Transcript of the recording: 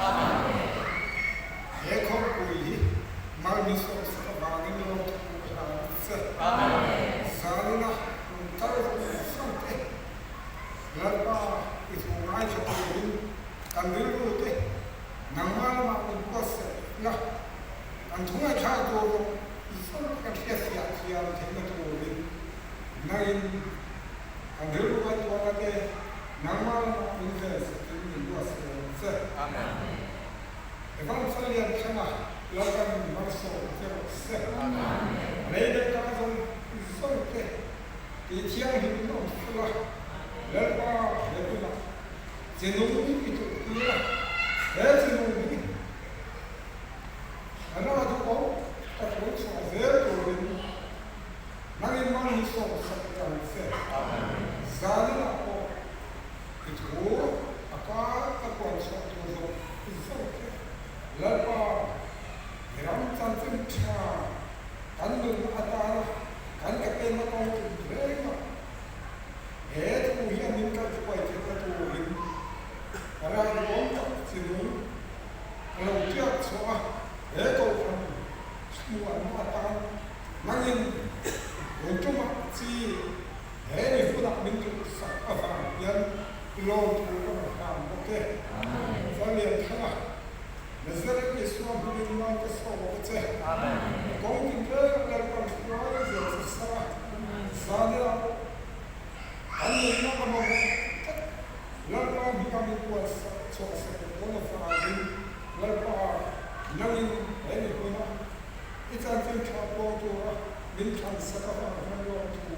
He khawmpui hi mal min sawmsak avangin lawmthu ka hlan a che. Zanina hmun kal zawng zawng te Lalpa i thu ngaithla turin kan rilru te nangmah lamah min buatsaih la, kan thu ngaihthlak tur zawng zawng kan hriatfiah thiam theihna turin nangin kan rilru ngaihtuahna te nangmah lamah min vensakin min buatsaih ang che. Evan Chalian Thanga Lalpan min malsawm che rawh se. Lei leh ka zawng zawng te tih thianghlim in awm sela, Lalpa he hunah chi nung i tuh tir a, he chi nung hi a ra duh awm tak lo chhuah zel turin nangin mal hi sawmsak ang che. Zaninah pawh i thu a kar a puan chhuah tur zawng zawng te Lalpa i ram chanchin tha kan nunna atana kan ka penna kawng tum reng a, he thu hian min kal thuai theihna turin rai duhawm tak chi nung a lo tiak chhuah a, he kohhran chhuanna atan nangin tun tumah chi he ni hunah min duhsak avang hian lawmthu ka rawn hlan bawk e. Zalianthanga. Nazareth Isua hmingin man ka sawm a che. Kawng tin reng a Lalpan hruai zel che sa a, zania pawh kan nunna ka mamawh tlat. Lalpa hminga min buatsak chhuah sak leh dawn avangin Lalpa nangin he ni huna i chanchin tha puang tura min thlan sak avang hian lawmthu.